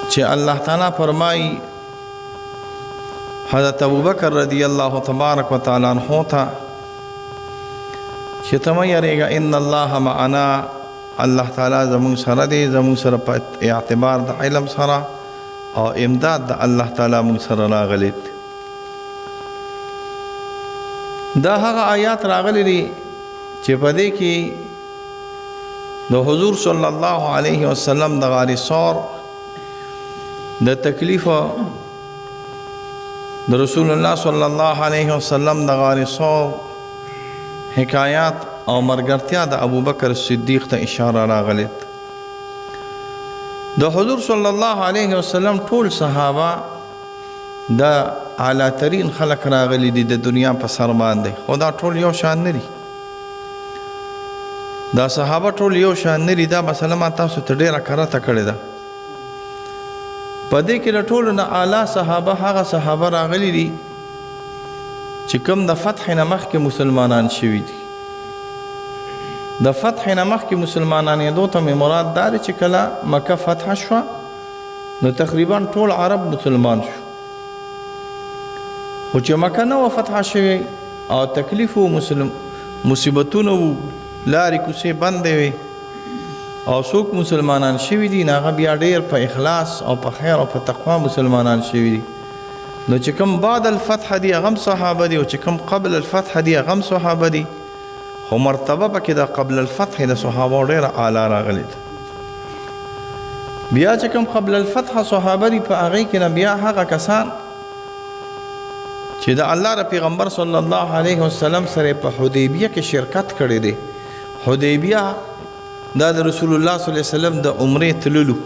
چې الله تعالی فرمایي حضرت ابوبکر رضی الله تبارک وتعالی عنہ ته چې ته مه یریږه، ان الله معنا، الله تعالی زموږ سره دی، زموږ سره په اعتبار د علم سره او امداد د الله تعالی موږ سره راغلی دی. دا هغه آیات راغلي دي چې په دې کې د حضور صلی الله علیه وسلم د غار ثور د تکلیف، د رسول الله صلی الله علیه وسلم د غار ثور حکایات او مرګرتیا د ابوبکر صدیق ته اشاره راغلې. د حضور صلی الله علیه وسلم ټول صحابه د اعلی ترین خلق راغلي دي د دنیا په سر باندې، خو دا ټول یو شان نه دي. دا صحابه ټول یو شان نه دي. دا مسله ما تاسو ته ډېره کرته کړې ده. په دې کې د ټولو نه اعلی صحابه هغه صحابه راغلي دي چې کوم د فتح نه مخکې مسلمانان شوي دي. د فتح نه مخکې مسلمانان یې ته مې مراد دا دی چې کله مکه فتح شوه نو تقریبا ټول عرب مسلمان شو، خو چې مکه نه وه فتح شوې او تکلیف و، مصیبتونه وو، لارې کوڅې بندې وې او څوک مسلمانان شوي دي نو هغه بیا ډېر په اخلاص او په خیر او په تقوا مسلمانان شوي دي. نو چې کوم بعد الفتح دي هغه هم صحابه دي او چې کوم قبل الفتح دي هغه هم صحابه دي، خو مرتبه پکې د قبل الفتح د صحابو ډېره اعلی راغلې ده. بیا چې کوم قبل الفتح صحابه دي په هغې کې نه بیا هغه کسان چې د الله د پیغمبر صلی الله علیه وسلم سره په حدیبیه کې شرکت کړی دی. حدیبیه دا د رسول الله صلی الله علیه وسلم د عمرې تللو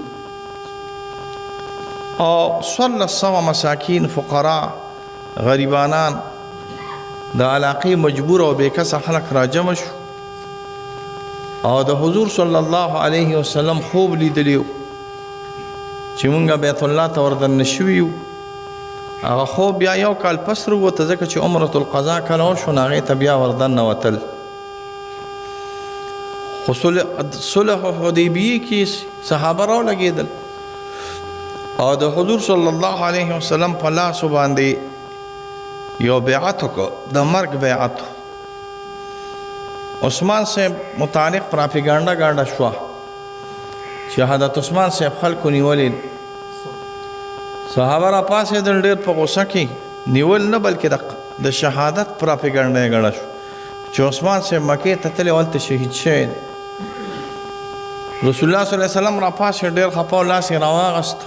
او 1400 مساکین، فقرا، غریبانان د علاقې مجبور او بې کسه خلک راجمع شو او د حضور صلی الله علیه وسلم خوب لیدلی چې مونږ بیت الله ته وردننه شوي یو. هغه خوب بیا یو کال پس وروته، ځکه چې عمرة القضا کله وشو نو هغې ته بیا وردننه وتل. خو صلح حدیبیې کې صحابه راولګېدل او د حضور صلی الله علیه وسلم په لاسو باندې یو بیعت وکړ، د مرګ بیعت. عثمان صاحب متعلق پراپیګانډه ګاډه شوه چې حضرت عثمان صاحب خلکو نیولې. صحابه را پاڅېدل ډېر په غوسه کې، نیول نه بلکې د شهادت پراپیګانډه یې ګڼه شو چې عثمان صاحب مکې ته تللی هلته شهید شوی دی. رسول الله صلی الله علیه وسلم را پاڅېد ډېر خفه و، لاس یې راواغست.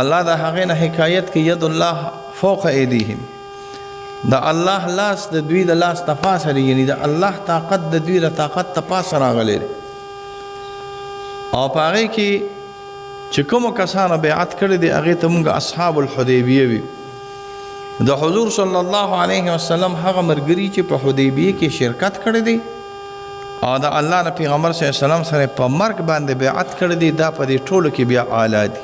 الله د هغې نه حکایت کوي، ید الله فوق ایدیهم، د الله لاس د دوی د لاس ته پاسه دی، یعنی د الله طاقت د دوی د طاقت ته پاسه راغلی دی. او په هغې کې چې کومو کسانو بیعت کړی دی هغې ته مونږ اصحاب الحدیبیه ویو. د حضور صلی الله علیه وسلم هغه ملګري چې په حدیبیه کې شرکت کړی دی او د الله د پیغمبر صلی الله علیه وسلم سره په مرګ باندې بیعت کړی دی، دا په دې ټولو کې بیا اعلی دي.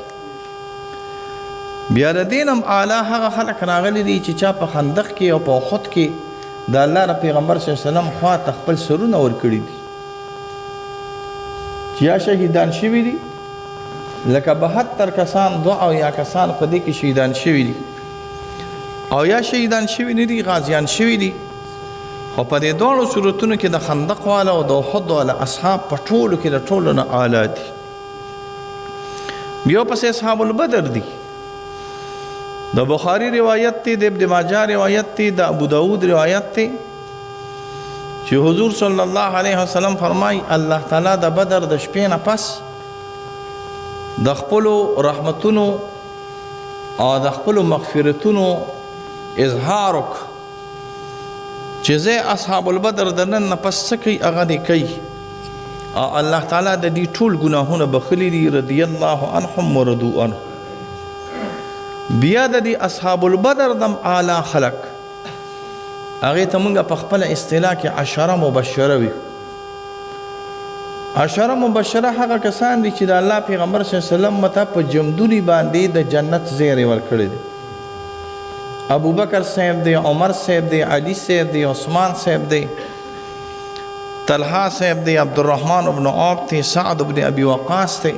بیا د دې نه هم اعلی هغه خلک راغلي دي چې چا په خندق کې او په احد کې د الله د پیغمبر صلی الله علیه وسلم خوا ته خپل سرونه ورکړي دي، چې یا شهیدان شوي دي، لکه 72 کسان، 72 کسان په دې کې شهیدان شوي دي، او یا شهیدان شوي نه دي، غازیان شوي دي. خو په دې دواړو صورتونو کې د خندق والا او د احد والا اصحاب په ټولو کې د ټولو نه اعلی دي. بیا پسې اصحاب البدر دي. د بخاری روایت دی، د ابن ماجه روایت دی، د ابو داود روایت دی چې حضور صلی الله علیه وسلم فرمای الله تعالی د بدر د شپې نه پس د خپلو رحمتونو او د خپلو مغفرتونو اظهار وکړ چې زه اصحاب البدر د نن نه پس څه کوي هغه دې کوي، او الله تعالی د دې ټول ګناهونه بخښلي دي، رضی الله عنهم ورضو عنه. بیا د دې اصحاب البدر دم اعلی خلق هغې ته مونږ په خپله اصطلاح کې عشره مبشره وي. عشره مبشره هغه کسان دي چې د الله پیغمبر صلی الله علیه وسلم ته په جمدوني باندې د جنت زیری ورکړی دی. ابوبکر صاحب دی، عمر صاحب دی، علی صاحب دی، عثمان صاحب دی، طلحه صاحب دی، عبدالرحمن ابن عوف دی، سعد ابن ابي وقاص دی،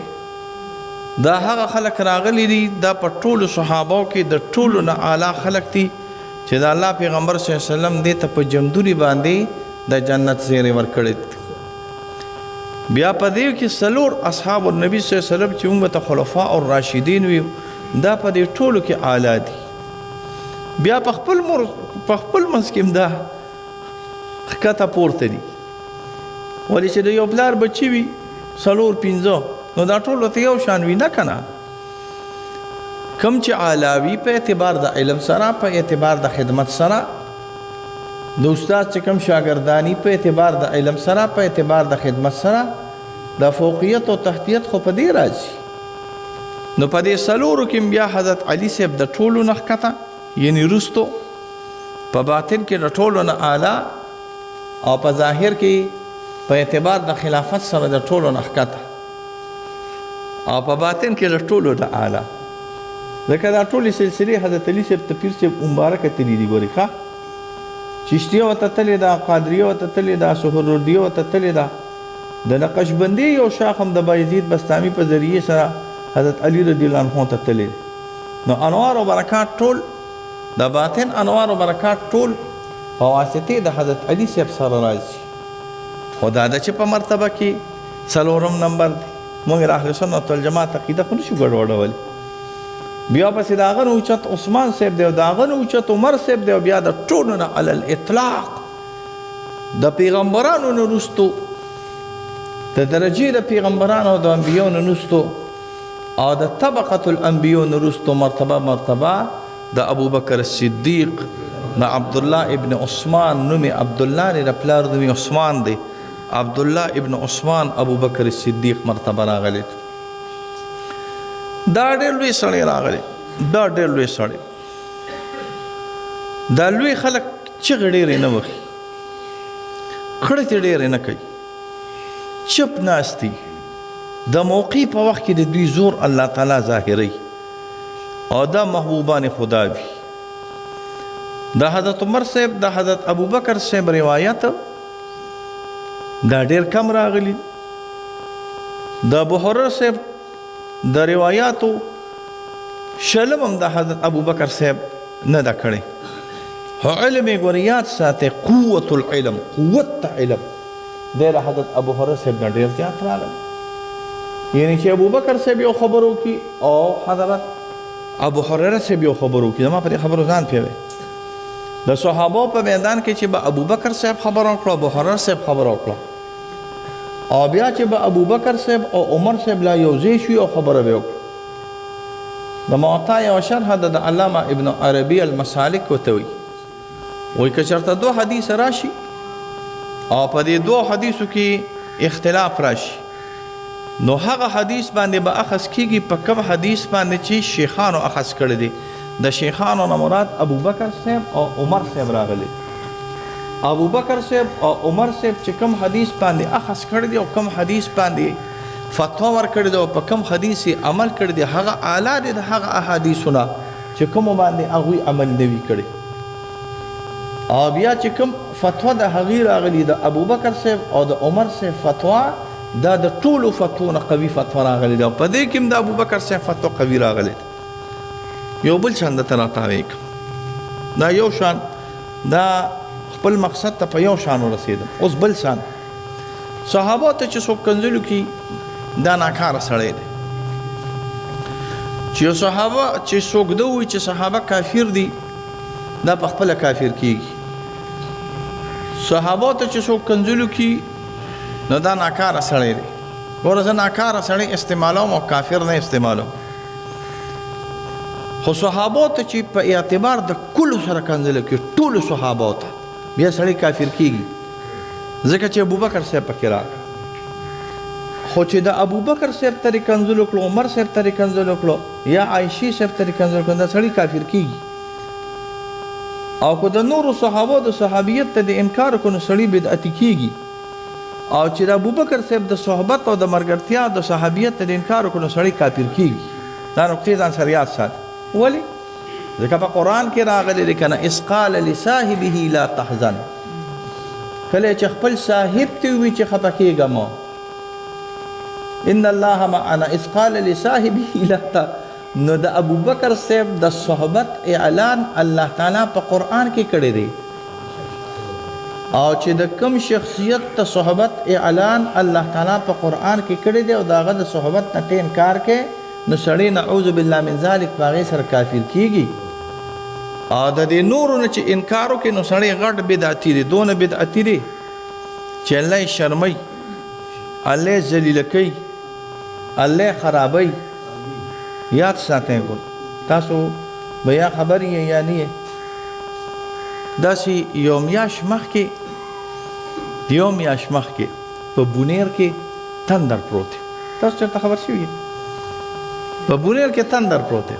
دا هغه خلک راغلي دي، دا په ټولو صحابو کې د ټولو نه اعلی خلک دي چې د الله پیغمبر صلی الله علیه وسلم دې ته په جمدوني باندې د جنت زیری ورکړی. بیا په دې کې څلور اصحاب النبي صلی الله علیه وسلم چې موږ ته خلفاء الراشدین ویو، دا په دې ټولو کې اعلی دي. بیا په خپل منځ کې هم دا ښکته پورته دي. ولې چې د یو پلار بچي وي څلور پنځه، نو دا ټول ورته یو شان وي نه که نه؟ کوم چې اعلی وي په اعتبار د علم سره، په اعتبار د خدمت سره، د استاد چې کوم شاګردانی په اعتبار د علم سره، په اعتبار د خدمت سره، د فوقیت او تحتیت خو په دې راځي. نو په دې څلورو کې بیا حضرت علي صاحب د ټولو نه ښکته، یعنی وروستو په باطن کې د ټولو نه اعلی او په ظاهر کې په اعتبار د خلافت سره د ټولو نه ښکته او په باطن کې د ټولو نه اعلی. ځکه دا ټولې سلسلې حضرت علي صاحب ته پیر صاحب مبارکه تللي دي. ګورې ښه، چشتیه ورته تللې ده، قادریه ورته تللې ده، سهروردیه ورته تللې ده. د نقشبندي یو شاخ هم د بایزید بسطامي په ذریعې سره حضرت علي رضی الله عنه ته تللی. نو انوار او برکات ټول د باطن انوار او برکات ټول په واسطې د حضرت علي صاحب سره راځي. خو دا ده چې په مرتبه کې څلورم نمبر دی. موږ د اهل سنت والجماعت عقیده خو نشو ګډوډولی. بیا پسې د هغه نه اوچت عثمان صاحب دی او د هغه نه اوچت عمر صاحب دی، او بیا د ټولو نه علی الاطلاق د پیغمبرانو نه وروستو، د درجې د پیغمبرانو او د انبیو نه وروستو او د طبقة الانبیو نه وروستو مرتبه مرتبه د ابوبکر صدیق د عبدالله ابن عثمان نومې عبدالله دی، د پلار نوم یې عثمان دی، عبدالله ابن عثمان ابوبکر صدیق مرتبه راغلی. دا ډېر لوی سړی راغلی، دا ډېر لوی سړی. دا لوی خلک چغې ډېرې نه وهي، خړتې ډېرې نه کوي، چپ ناست دي. د موقع په وخت کې د دوی زور الله تعالی ظاهروي او دا محبوبان خدا وي. د حضرت عمر صاحب د حضرت ابوبکر صاحب روایت دا ډېر کم راغلي. د ابو هريره صاحب د روایاتو شلم هم د حضرت ابوبکر صاحب نه ده کړې. خو علم یې ګورې یاد ساتئ، قوت العلم، قوت ته علم دی د حضرت ابو هريره صاحب نه ډېر زیات راغلی. یعنی چې ابوبکر صاحب یو خبر وکړي او حضرت ابو هريره صاحب یو خبر وکړي، زما په دې خبرو ځان پوهوي. د صحابو په میدان کې چې به ابوبکر صاحب خبره وکړه، ابو هريره صاحب خبره وکړه، او بیا چې به ابوبکر صاحب او عمر صاحب لا یو ځای شوي او خبره به یې وکړه. د موطا یوه شرح ده د علامه ابن عربي المسالک ورته وایي، وایي که چېرته دوه حدیث راشي او په دې دوو حدیثو کې اختلاف راشي، نو هغه حدیث باندې به اخذ کېږي په کوم حدیث باندې چې شیخانو اخذ کړی دی. د شیخانو نه مراد ابوبکر صاحب او عمر صاحب راغلی. ابوبکر صاحب او عمر صاحب چې کوم حدیث باندې اخذ کړی دی او کوم حدیث باندې فتوا ورکړې ده او په کوم حدیث یې عمل کړی دی، هغه اعلی دی د هغه احادیثو نه چې کومو باندې هغوی عمل نه وي کړی. او بیا چې کوم فتوا د هغې راغلي د ابوبکر صاحب او د عمر صاحب فتوا، دا د ټولو فتوو نه قوي فتوا راغلې ده. په دې کې هم د ابوبکر صاحب فتوا قوي راغلې ده. یو بل شان درته راتاوی کړم، دا یو شان دا خپل مقصد ته په یو شان ورسېدم. اوس بل شان صحابو ته چې څوک کنځلو کړي دا ناکاره سړی دی. چې یو صحابه چې څوک ده ووایي چې صحابه کافر دي، دا په خپله کافر کیږي. صحابو ته چې څوک کنځلو کړي نو دا ناکاره سړی دی. ګوره زه ناکاره سړی استعمالوم او کافر نه استعمالوم. خو صحابو ته چې په اعتبار د کلو سره کنځلو کړي، ټولو صحابو ته، بیا سړی کافر کیږي، ځکه چې ابوبکر صاحب پکې راغی. خو چې د ابوبکر صاحب ته یې کنځلو کړو، عمر صاحب ته یې کنځلو کړو، یا عایشې صاحب ته یې کنځلو کړو، دا سړی کافر کیږي. او که د نورو صحابو د صحابیت ته د انکار وکړو نو سړی بدعتي کیږي. او چې د ابوبکر صاحب د صحبت او د ملګرتیا د صحابیت ته د انکار وکړو نو سړی کافر کیږي. دا نقطې ځان سره یاد ساته. ولې؟ ځکه په قرآن کې راغلی دی که نه، اذ قال لصاحبه لا تحزن، کله چې خپل صاحب ته ووایي چې خفه کېږه مه. ان الله معنا اذ قال لصاحبه لا ته. نو د ابوبکر صاحب د صحبت اعلان الله تعالی په قرآن کې کړی دی، او چې د کم شخصیت ته صحبت اعلان الله تعالی په قرآن کې کړی دی او د هغه د صحبت نه ته انکار کوې، نو سړی نعوذ بالله من ذلک په هغې سره کافر کیږي. او د دې نورو نه چې انکار وکړي نو سړی غټ بدعتي دی، دونه بدعتي دی چې الله یې شرموي، الله یې ذلیله کوي، الله یې خرابوي. یاد ساتئ ګل، تاسو به یا خبر یې یا نه یې. داسې یو میاشت مخکې، یو میاشت مخکې په بونیر کې تندر پروت دی. تاسو چېرته خبر شوي یې؟ په بونیر کې تندر پروت دی.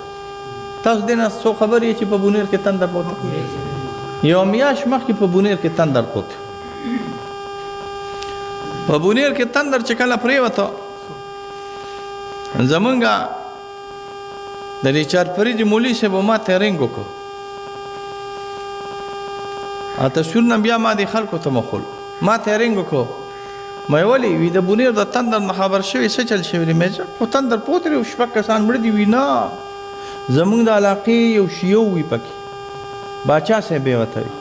تاسو دې نه څو خبر یې چې په بونیر کې تندر پروت دی؟ یو میاشت مخکې په بونیر کې تندر پروت دی. په بونیر کې تندر چې کله پرېوته، زمونږ د دې چارپري د مولوي صاحب ما ته رنګ وکړو، تصویر نه بیا ما دې خلکو ته مخول، ما ته رنګ وکړو. ما یې ولې؟ وي د بونیر د تندر نه خبر شوی، څه چل شوی دی؟ مې ځه خو تندر پروت دی، شپږ کسان مړه دي. وي نه، زمونږ د علاقې یو شیعه وي پکې، باچا صاحب یې ورته وي،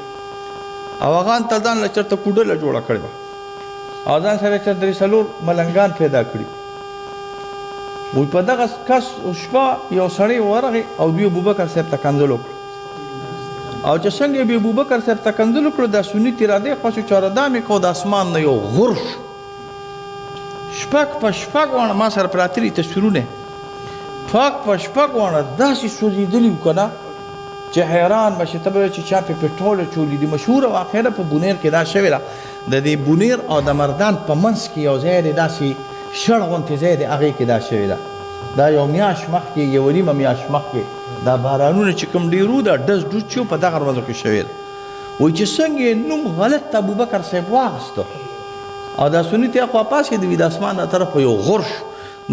او هغه هلته ځان له چېرته کوډله جوړه کړې وه او ځان سره چېرته درې څلور ملنګان پیدا کړي. وایي په دغه کس شپه یو سړی ورغی او دوی ابوبکر صاحب ته کنځل وکړه، او چې څنګه یې ابوبکر صاحب ته کنځل وکړو، دا سني ترې رادې خوا شو، چې رادام یې کړو، د اسمان نه یو غر شو، شپږ په شپږ واڼه ما سره پراته دي تصویرونه، پاک په شپږ واڼه داسې سوځېدلي وو که نه چې حیران به شې، ته به وایې چې چا پرې پټرول اچولي دي. مشهوره واقعه ده په بونیر کې دا شوې ده. د دې بونیر او د مردان په منځ کې یو ځای دی، داسې شړ غوندې ځای دی، هغې کې دا شوې ده. دا یو میاشت مخکې، یوه نیمه میاشت مخکې دا بارانونه چې کوم ډېر وو، دا ډز ډوز چې په دغه ورځو کې شوې ده. وایي چې څنګه یې نوم غلط ته ابوبکر صاحب واخیستو او دا سني ته خوا پاڅېده، وي د اسمان دا طرف یو غر شو،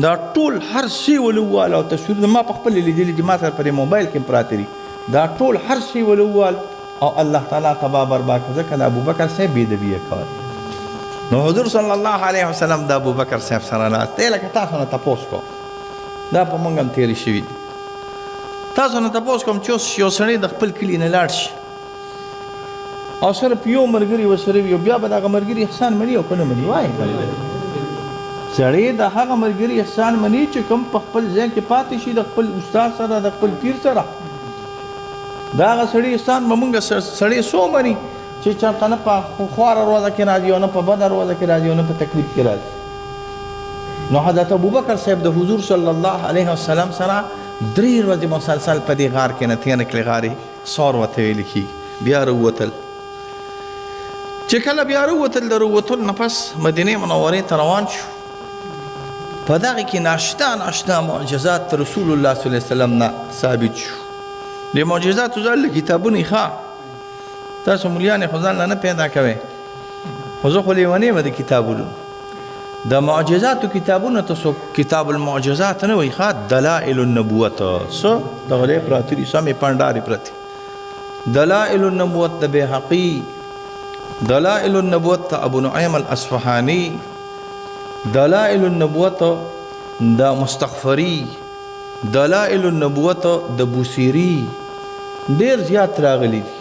دا ټول هر څه یې ولې ووهل. او تصویر ما په خپله لیدلي دي، ما سره په دې موبایل کې هم پراته دي. دا ټول هر څه یې ولې ووهل او الله تعالی تباه برباد کړ، ځکه د ابوبکر صاحب بېادبي یې کوله. نو حضور صلی الله علیه وسلم د ابوبکر صاحب سره ناست دی. لکه تاسو نه تپوس کوم، دا په موږ هم تېرې شوي دي. تاسو نه تپوس کوم چې اوس یو سړی د خپل کلي نه لاړ شي او صرف یو ملګری ورسره وي، او بیا به د هغه ملګري احسان مني او که نه مني؟ وایي سړی د هغه ملګري احسان مني چې کوم په خپل ځای کې پاتې شي، د خپل استاد سره، د خپل پیر سره. د هغه سړي احسان به موږ سړی څو مني چې چېرته نه په خواره روزه کې راځي او نه په بده روزه کې راځي او نه په تکلیف کې راځي. نو حضرت ابوبکر صاحب د حضور صلی الله علیه وسلم سره درې ورځې مسلسل په دې غار کې نه تېر کړې، غارې ثور ورته ویل کېږي. بیا راووتل، چې کله بیا راووتل، د راووتلو نه پس مدینې منورې ته روان شو. په دغې کې ناشنا ناشنا معجزات رسول الله صلی الله علیه وسلم نه ثابت شو. د معجزاتو ځان له کتابونه ښه، تاسو مولیان خو ځان له نه پیدا کوئ، خو زه خو لیونی یم د کتابونو. د معجزاتو کتابونه ته څوک کتاب المعجزات نه وایي، ښه دلائل النبوت څه دغه دی پراته دي، سمې پنډارې پرتې. دلائل النبوت د بیهقي، دلائل النبوت د ابو نعیم الاصفهاني، دلائل النبوت د مستغفري، دلائل النبوت د بوصیري، ډېر زیات راغلي دي.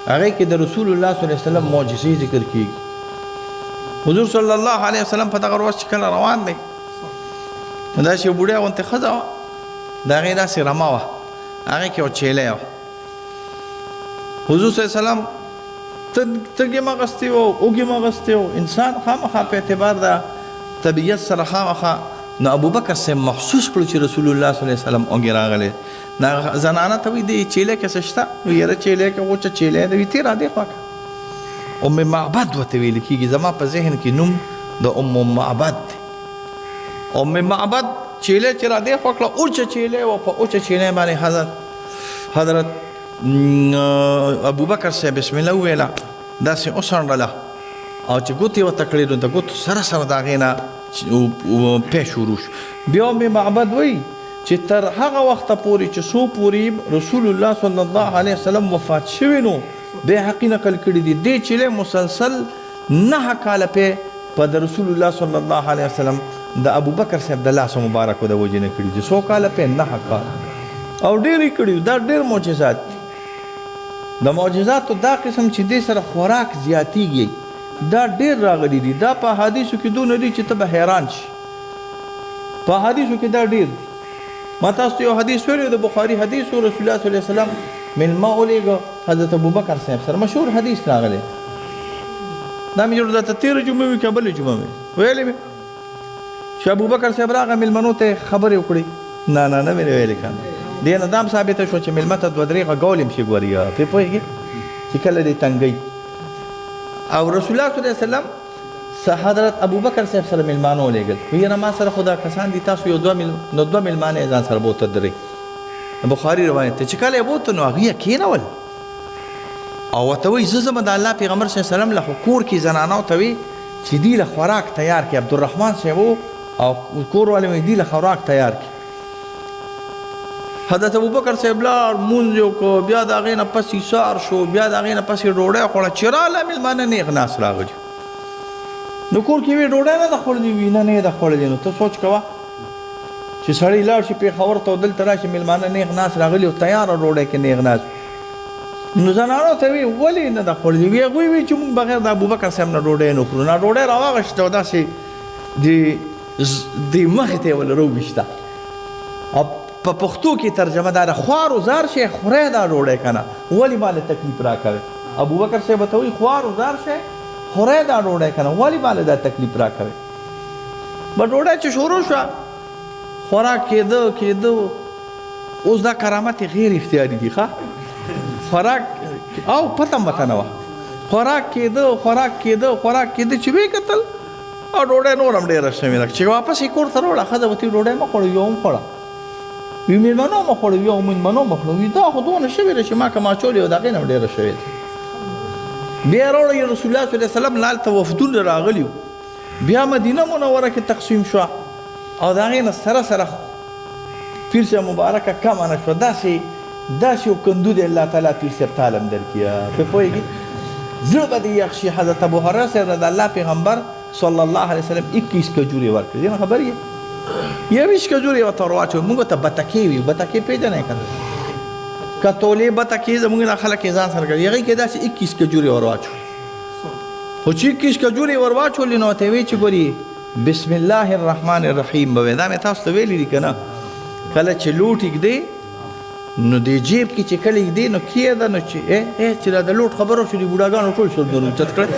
هغې کې د رسول الله صلی الله علیه وسلم معجزې ذکر کیږي. حضور صلی الله علیه وسلم په دغه ورځ چې کله روان دی، داسې یو بوډۍ غوندې ښځه وه، د هغې داسې رمه وه، هغې کې یو چیلی وه. حضور صلی الله علیه وسلم تږې هم اخیستې وه، اوږې هم اخیستې وه. انسان خامخا په اعتبار د طبیعت سره خامخا. نو ابوبکر صاحب محسوس کړو چې رسول الله صلی الله علیه وسلم اوږې راغلی. زنانه ته وایي دې چیلی کې څه شته؟ وایي یاره چیلی کې غوچه چیلی ده. وایي تېر را دې خوا کړه. ام معبد ورته ویل کېږي، زما په ذهن کې نوم د ام معبد دی. ام معبد چیلی چې را دې خوا کړه، اوچه چیلی وه. په اوچه چیلی باندې حضرت ابوبکر صاحب بسم الله وویله، داسې وڅنډله او چې ګوتې ورته کړې نو د ګوتو سره سره د هغې نه پی شروع شو. بیا ام معبد وایي چې تر هغه وخته پورې چې څو پورې رسول الله صلی الله علیه وسلم وفات شوی نو بیهقي نقل کړي دي، دې چیلی مسلسل 9 کاله پی په د رسول الله صلی الله علیه وسلم د ابوبکر صاحب د لاسو مبارکو د وجې نه کړي دي. څو کاله پې؟ 9 کاله، او ډېر یې کړي. دا ډېر معجزات دي. د معجزاتو دا قسم چې دې سره خوراک زیاتېږي دا ډېر راغلي دي. دا په احادیثو کې دونه دي چې ته به حیران شي. په احادیثو کې دا ډېر دي. ما تاسو ته یو حدیث ویلی، د بخاري حدیث و، رسول الله صلی الله علیه وسلم مېلمه ولېږه حضرت ابوبکر صاحب سره، مشهور حدیث راغلی. دا مې جوړ درته تېره جمعه وي که بله جمعه وي، ویلې مې چې ابوبکر صاحب راغی مېلمنو ته یې خبرې وکړې. نه نه نه مې ویلې که نه، دې نه دا هم ثابته شوه چې مېلمه ته دوه درې غږولې هم شي ګوري، پرې پوهېږې چې کله دې تنګوي. او رسول الله صلی الله علیه وسلم حضرت ابوبکر صاحب سره مېلمانه ولېږل، ویې یاره ما سره خو دا کسان دي، تاسو یو دوه نو دوه مېلمانه یې ځان سره بوته درې. بخاري روایت دی چې کله یې بوته نو هغوی یې کښېنول او ورته وایي زه ځمه د الله پیغمبر صلی الله علیه وسلم له، خو کور کې زنانو ته وایي چې دوی له خوراک تیار کړي. عبدالرحمن صاحب و او کور والي وایي دوی له خوراک تیار کړي. حضرت ابوبکر صاحب لاړ، لمونځ یې وکړ، بیا د هغې نه پس ایسار شو، بیا د هغې نه پس یې ډوډۍ وخوړه. چې راله مېلمانه نېغ ناست راغلي، نو کور کې وي ډوډۍ نه ده خوړلې، وي نه نه یې ده خوړلې. نو ته سوچ کوه چې سړی لاړ شي پېښور ته او دلته راشي مېلمانه نېغ ناست راغلي او تیاره ډوډۍ کې نېغ ناست. نو زنانو ته وي ولې نه ده خوړلې؟ وي هغوی وي چې موږ بغیر د ابوبکر صاحب نه ډوډۍ نه خورو. نه ډوډۍ راواغېسته او داسې د مخې ته یې ول راوویسته. او په پښتو کې ترجمه دا ده، خوار و زار شی خورې دا ډوډۍ که نه، ولې ما له تکلیف راکوې؟ ابوبکر صاحب ته وایي خوار و زار شی خورې دا ډوډۍ که نه، ولې ما له دا تکلیف راکوې؟ به ډوډۍ چې شروع شوه خوراک کېده کېده. اوس دا کرامت غیر اختیاري دي، ښه خوراک او پته مته نه وه. خوراک کېده خوراک کېده خوراک کېده، چې ویې کتل او ډوډۍ نور هم ډېره شوې ده. چې واپس یې کور ته راوړه، ښځه ورته وایي ډوډۍ مه خوړه، یو هم خوړه، وي مېلمنو مه خوړه، یو مېلمنو مه خوړه. وي دا خو دونه شوې ده چې ما که ماچولې وه د هغې نه هم ډېره شوې ده. بیا یې راوړه، رسول الله صلی الله علیه وسلم له هلته وفدونه راغلي وو. بیا مدینه منوره کې تقسیم شوه او د هغې نه سره سره پیر صاحب مبارکه کمه نه شوه. داسې داسې یو کندو دی الله تعالی پیر صاحب ته هم درکړي، پرې پوهېږي؟ زړه به دې یخ شي. حضرت ابوهریره صاحب د الله پیغمبر صلی الله علیه وسلم 21 کجورې ورکړې، دې نه خبر یې؟ 21 کجورې ورته ور واچول. موږ ورته بتکې وي، بتکې پېژنئ که نه؟ کتولې بتکې زموږ نه خلک یې ځان سره کوي. هغې کې داسې 21 کجورې ور واچولې. خو چې 21 کجورې ور واچولې نو ورته یې ویې چې ګوري بسم الله الرحمن الرحیم به وایې. دا مې تاسو ته ویلي دي که نه؟ کله چې لوټ ایږدې نو دې جیب کې چې کله ایږدې نو کېده، نو چې چې دا د لوټ خبره شو، دې بوډاګانو ټول سرونه اوچت کړل.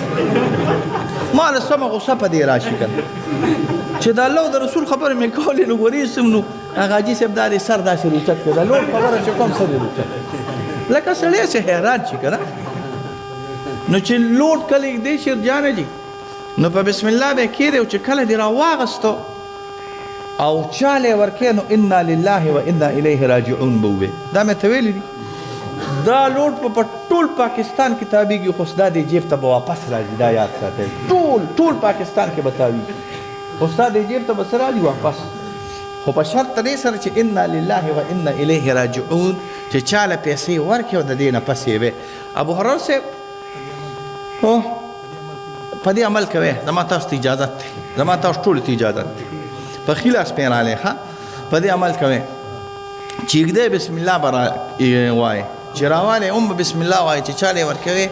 ما له سمه غوسه په دې راشي که نه، چې د الله او د رسول خبرې مې کولې نو ګورې سم، نو هغه حاجي صاحب دا دې سر داسې راوچت کړ، د لوټ خبره چې کوم سر یې راوچت کړ، لکه سړی چې حیران شي که نه. نو چې لوټ کله ایږدې شیرجانه جي، نو په بسم الله به یې کېږدې او چې کله دې راواغستو او چاله یې ورکې نو انا لله و انا الیه راجعون به ووایې. دا مې ته ویلي دي. دا لوټ په ټول پاکستان کې تاویږي، خو ستا دې جیب ته به واپس راځي، دا یاد ساتئ. ټول پاکستان کې به تاویږي، خو ستا دې جیب ته به څه راځي واپس، خو په شرط دې سره چې انا لله و انا الیه راجعون، چې چاله پیسې ورکړې او د دې نه پس یې وې. ابوهریره صاحب په دې عمل کوي، زما تاسو ته اجازت دی، زما تاسو ټولو ته اجازت دی، په ښي لاس پې راغلی، ښه په دې عمل کوي چې ایږدی بسم الله به وایې، چې راوالی هم به بسم الله وایې، چې چاله یې ورکوې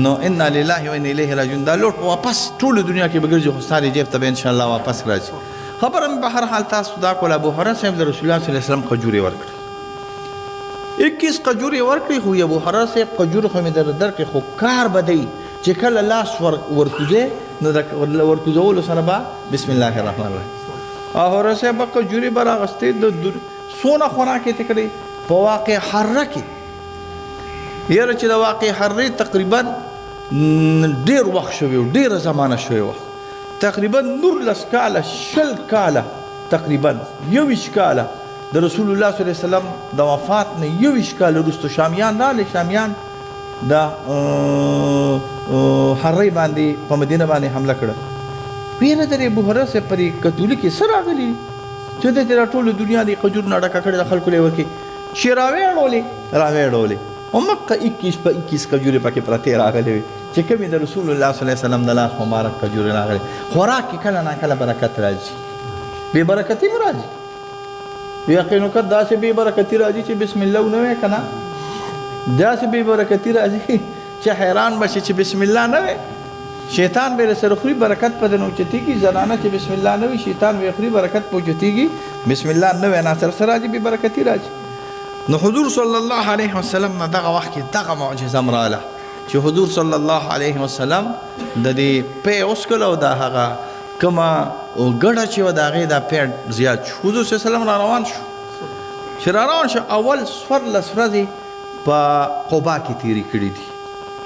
نو انا لله و انا الیه راجعون. دا لوټ واپس ټوله دنیا کې به ګرځي، خو ستا دې جیب ته به انشاءالله واپس راځي. خبره مې په هر حال تاسو دا کوله. ابوهریره صاحب د رسول الله صلی الله علیه وسلم کجورې ورکړې، 21 کجورې ورکړې. خو ابوهریره صاحب کجورې خو مې درکړې، خو کار به دی چې کله لاس ورکوځې نو د ورکوځولو سره به بسم الله الرحمن الرحیم. ابوهریره صاحب به کجورې به راغستې، د څونه خوراک یې ترې کړی په واقع حره کې. یاره چې د واقع حرې تقریبا ډېر وخت شوی و، ډېره زمانه شوې وه، تقریبا 19 کاله، 20 کاله، تقریبا 21 کاله د رسول الله صلی الله علیه وسلم د وفات نه 21 کاله وروسته شامیان راغلي. شامیان د حرې باندې په مدینه باندې حمله کړه. ویره درې ابوهریره صاحب په دې کتولي کې څه راغلي چې د دې ټوله دنیا دې کجورونه ډکه کړې د خلکو له یې ورکړي، چې راویړولې راویړولې همقه 21 په 21 کجورې پکې پرتې راغلې وې چې کومې د رسول الله صلی الله علیه وسلم د لاس مبارک کجورې راغلې. خوراک کې کله ناکله برکت راځي. بې برکتي هم راځي. یقین وکړه داسې بې برکتي راځي چې بسم الله ونه وایې که نه، داسې بې برکتي راځي چې حیران به شي چې بسم الله نه وایې، شیطان به سره خوري، برکت په دې نه اوچتېږي. زنانه چې بسم الله نه وي، شیطان به خوري، برکت په اوچتېږي. بسم الله نه وایې، نه سره سره راځي، بې برکتي راځي. نو حضور صلی الله علیه وسلم نه دغه وخت کې دغه معجزه هم راله چې حضور صلی الله علیه وسلم د دې پی وڅکل او د هغه کومه ګډه چې وه د هغې دا پی زیات شو. حضور صلی الله علیه وسلم را روان شو، چې را روان شو اول 14 ورځې په قبا کې تېرې کړې دي.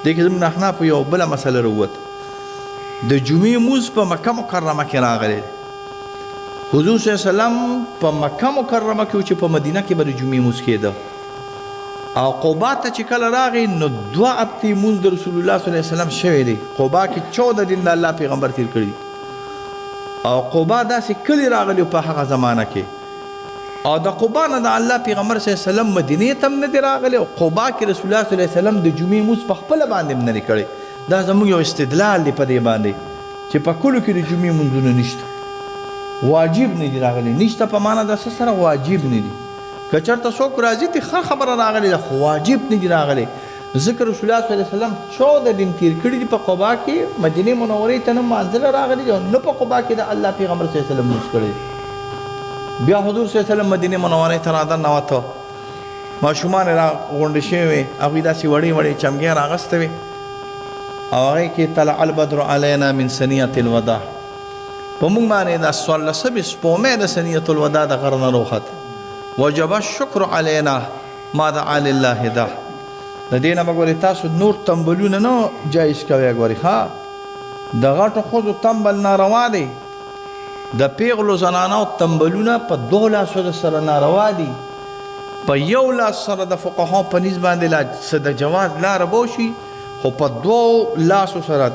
دې کې زموږ احنافو یوه بله مسله راووته، د جمعې لمونځ په مکه مکرمه کې راغلی دی. حضور صلی الله علیه وسلم په مکه مکرمه کې و چې په مدینه کې به د جمعې لمونځ کېده، او قبا ته چې کله راغی نو 2 هفتې لمونځ د رسول الله صلی الله علیه وسلم شوی دی. قبا کې 14 دن د الله پیغمبر تېر کړي، او قبا داسې کلي راغلی په هغه زمانه کې، او د قبا نه د الله پیغمبر صلی الله علیه وسلم مدینې ته هم نه دی راغلی، او قبا کې رسول الله صلی الله علیه وسلم د جمعې لمونځ په خپله باندې هم نه دی کړی. دا زموږ یو استدلال دی په دې باندې چې په کلو کې د جمعې لمونځونه نشته، واجب نه دي راغلي. نشته په معنا د څه سره واجب نه دي، که چېرته څوک راځي ته ښه خبره راغلې ده، خو واجب نه دي راغلي. ځکه رسول الله صلی الله علیه وسلم 14 دن تېر کړي دي په قبا کې، مدینې منورې ته نه لمانځله راغلي دي او نه په قبا کې د الله پیغمبر صلی الله علیه وسلم لمونځ کړی دی. بیا حضور صلی الله علیه وسلم مدینې منورې ته رادننوته، ماشومان یې را غونډې شوې وې، هغوی داسې وړې وړې چمګۍ راغستې وې، او هغې کې طلع البدر علینا من ثنیة الوداع، په موږ باندې دا 14 سپوږمۍ د ثنیة الوداع د غره نه راوخته، وجب الشکر علینا ما دعا لله دا. د دې نه به ګورې تاسو نور تنبلونه نه جایز کوئ. ګورې ښه، د غټو ښځو تنبل ناروا دی، د پیغلو زنانو تنبلونه په 2 لاسو سره ناروا دي، په یو لاس سره د فقهاو په نیز باندې لا څه د جواز لاره به وشي، خو په 2 لاسو سره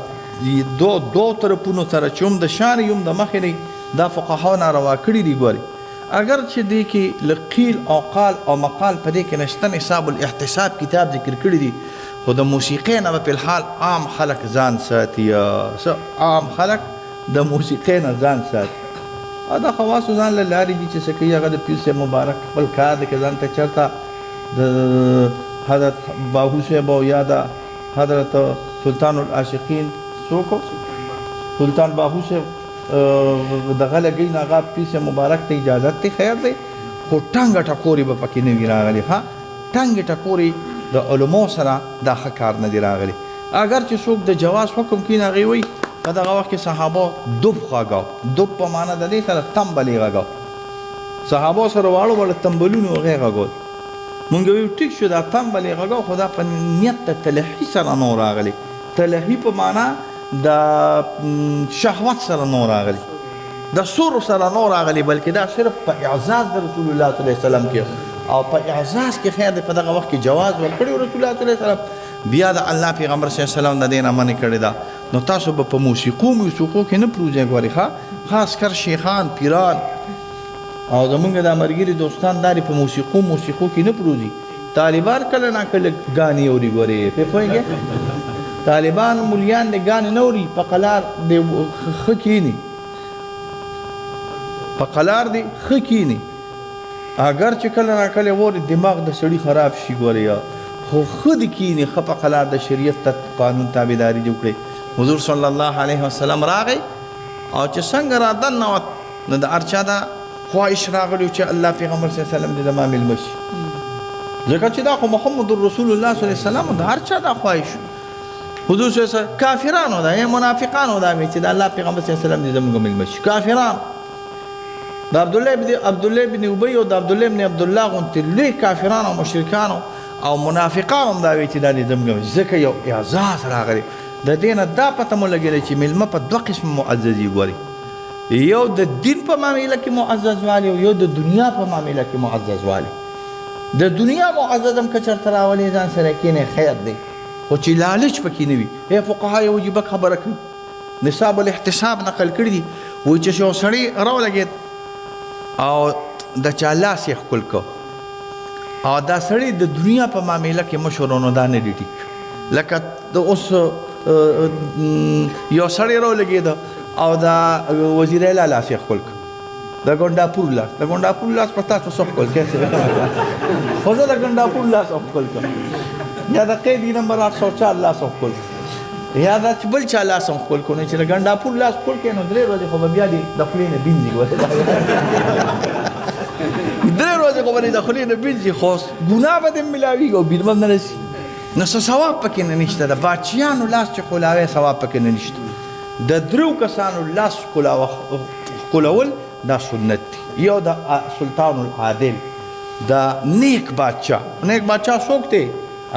دوو طرفونو سره چې هم د شان هم د مخې دی، دا فقهاو ناروا کړي دي. ګورې اگر چې دې کې له قیل او قال او مقال په دې کې نشته، نصاب الاحتساب کتاب ذکر کړي دي، خو د موسیقۍ نه به په الحال عام خلک ځان ساتي، عام خلک د موسیقۍ نه ځان ساتي. او دا خواصو ځان له لارې دي چې څه کوي، هغه د پیر صاحب مبارک خپل کار دی که ځان ته چېرته د حضرت باهو صاحب او یا د حضرت سلطان العاشقین څوک سلطان باهو صاحب دغه لګوي، نو هغه پیر صاحب مبارک ته اجازت دی، خیر دی، خو ټنګه ټکورې به پکې نه وي راغلي. ښه، ټنګې ټکورې د علماو سره دا ښه کار نه دی راغلی. اګر چې څوک د جواز حکم کوي، نو هغې وایي په دغه وخت کې صحابو دب غږاو، دب په معنا د دې سره تنبل یې غږاو، صحابو سره واړه واړه تنبلونه هغې غږول. مونږ ویو ټیک شو دا تنبل یې غږاو، خو دا په نیت د تلهي سره نه راغلی. تلهي په معنا د شهوت سره نه راغلی، د سور سره نه راغلی، بلکې دا صرف په اعزاز د رسول الله صلی الله علیه وسلم کې، او په اعزاز کې خیر دی په دغه وخت کې جواز ورکړی رسول الله صلی الله علیه وسلم. بیا د الله پیغمبر صلی الله علیه وسلم د دې نه منع کړې ده. نو تاسو به په موسیقو موسیقو کې نه پروځئ ګورې، ښه، خاص کر شیخان پیران او زمونږ دا ملګري دوستان داري په موسیقو موسیقو کې نه پروځي. طالبان کله ناکله ګانې اوري ګورې، پرې پوهېږې؟ طالبان مولیان د ګانې نه اوري، په قلار دې ښه کښېني، په قلار دې ښه کښېني. اګر چې کله ناکله ووري دماغ د سړي خراب شي ګورې، خو ښه دې کښېني، ښه په قلار د شریعت ته قانون تابعداري دې وکړي. حضور صلی الله علیه وسلم راغی او چې څنګه را دننوت، نو د هر چا دا خواهش راغلی چې الله پیغمبر صلی الله علیه وسلم دې زما مېلمه شي، ځکه چې دا خو محمد رسول الله صلی الله علیه وسلم د هر چا دا خواهش. حضور صلی الله علیه وسلم کافرانو دا یا منافقانو دا وی چې د الله پیغمبر صلی الله علیه وسلم دې زموږ مېلمه شي. کافران د عبدالله بن ابی او د عبدالله بن عبدالله غونتې لوی کافران او مشرکانو او منافقان هم دا وی چې دا دې زموږ، ځکه یو اعزاز راغلی. د دې نه دا پته مو لګېده چې مېلمه په 2 قسمه معززي ګوري، یو د دین په معامله کې معزز والی او یو د دنیا په معامله کې معزز والی. د دنیا معزز هم که چېرته راولې ځان سره کښېنې خیر دی، خو چې لالچ پکې نه وي. ای فقها یو عجیبه خبره کوي، نصاب الاحتساب نقل کړي دي، وایي چې یو سړی راولګېد او د چا لاس یې ښکل کړ او دا سړی د دنیا په معامله کې مشر و، نو دا نه دی ټیک. لکه د اوس یو سړی راولګېده او دا وزیر اعلی لاس یې ښکل کړ، د ګنډاپور لاس، د ګنډاپور لاس په تاسو څه ښکل کړئ؟ خو زه د ګنډاپور لاس ښکل کړم، یا د قیدي نمبر 804 لاس ښکل کړم، یا دا چې بل چا لاس هم ښکل کړو. نو چې د ګنډاپور لاس ښکل کړې نو 3 ورځې خو به بیا دې د خولې نه بینځي، 3 ورځې خو به دې د خولې نه بینځي، خو ګناه به دې ملاویږي او بیر به نه رسي. نو څه ثواب پکې نه نشته. د باچیانو لاس چې ښکلاوی ثواب پکې نه نشته. د 3 کسانو لاس ښکلول دا سنت دی. یو د سلطان العادل، د نیک بادشاه. نیک بادشاه څوک دی؟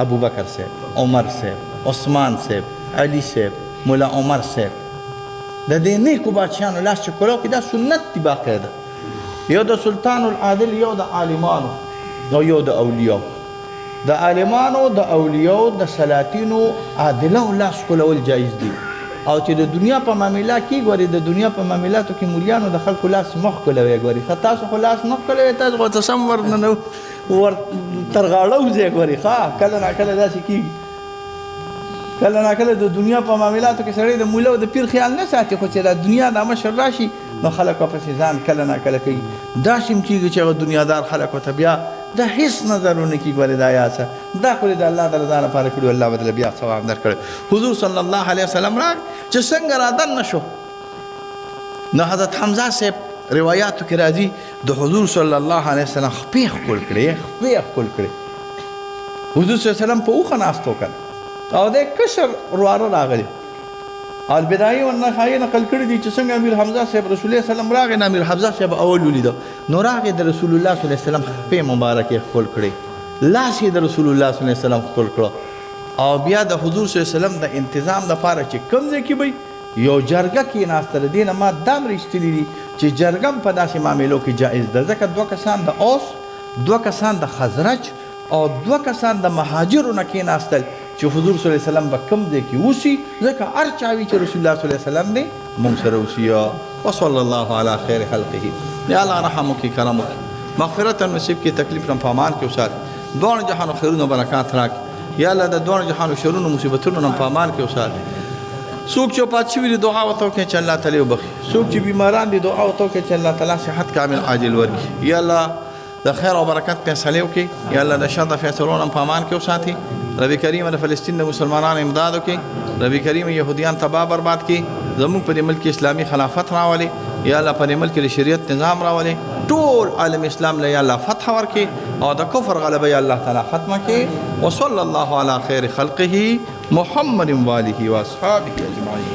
ابوبکر صاحب، عمر صاحب، عثمان صاحب، علي صاحب، ملا عمر صاحب. د دې نیکو بادشاهانو لاس چې ښکلاو کړي دا سنت دی باقاعده. یو د سلطان العادل، یو د عالمانو او یو د اولیاو. د عالمانو، د اولیاو، د سلاطینو عادلو لاس ښکلول جایز دي. او چې د دنیا په معامله کې ګورې، د دنیا په معاملاتو کې مولیانو د خلکو لاس مه ښکلوئ ګورې. ښه تاسو خو لاس نه ښکلوئ، تاسو خو څه سم ور ننه ور تر غاړه وځئ ګورې. ښه کله ناکله داسې کېږي، کله ناکله د دنیا په معاملاتو کې سړی د مولا او د پیر خیال نه ساتي، خو چې دا دنیا دا مشر راشي نو خلک ورپسې ځان کله ناکله کوي. داسې هم کېږي چې هغه دنیادار خلک ورته بیا د هېڅ نظر ونه کړي ګورې، دا یا څه دا خو دې د الله د رضا لپاره کړي، الله به درله بیا ثواب درکړي. حضور صلی الله علیه وسلم راغی چې څنګه را دننه شو، نو حضرت حمزه صاحب روایاتو کې راځي د حضور صلی الله علیه وسلم خپې ښکل کړې، خپې ښکل کړې. حضور صلی الله علیه وسلم په اوښه ناست و که نه، او دی کشر ورواره راغلی. البدایي والنخایي نقل کړي دي چې څنګه امیر حمزه صاحب رسول الله صلی الله علیه وسلم راغی، نو امیر حمزه صاحب اول ولیده، نو راغی د رسول الله صلی الله علیه وسلم خپې مبارکې ښکل کړې، لاس یې د رسول الله صلی الله علیه وسلم ښکل کړو. او بیا د حضور صلی الله علیه وسلم د انتظام دپاره چې کوم ځای کې به یو جرګه کېناسته، د دې نه ما دا هم راایستلي دي چې جرګه هم په داسې معاملو کې جایز ده، ځکه 2 کسان د اوس، 2 کسان د خزرج او 2 کسان د مهاجرو نه کېناستل چې حضور صلی الله علیه وسلم به کوم ځای کې اوسي، ځکه هر چا وي چې رسول الله صلی الله علیه وسلم دی موږ سره اوسي. وصلی الله علی خیر خلقه. یا الله رحم وکړي، کرم وکړي، مغفرت نصیب کړي، تکلیف نه په امان کې وساتي، دواړو جهانو خیرونو برکات راکړي. یا الله د دواړو جهانو شرونو مصیبتونو نه په امان کې وساتي. څوک چې وفات شوي دي دعا ورته وکړي چې الله تعالی وبخښي، څوک چې بیماران دي دعا ورته وکړي چې الله تعالی صحت کامل عاجل ورکړي. یا الله د خیر او برکت فیصلې وکړي، یا الله د شر د فیصلو نه په امان کې وساتي. رب کریم د فلسطین د مسلمانانو امداد وکړي، رب کریم یهودیان تباه برباد کړي، زموږ په دې ملک کې اسلامي خلافت راولي، یا الله په دې ملک کې د شریعت نظام راولي، ټول عالم اسلام له یا الله فتح ورکړي او د کفر غلبه یا الله تعالی ختمه کړي. وصلی الله علی خیر خلقه محمد واله واصحابه اجمعین.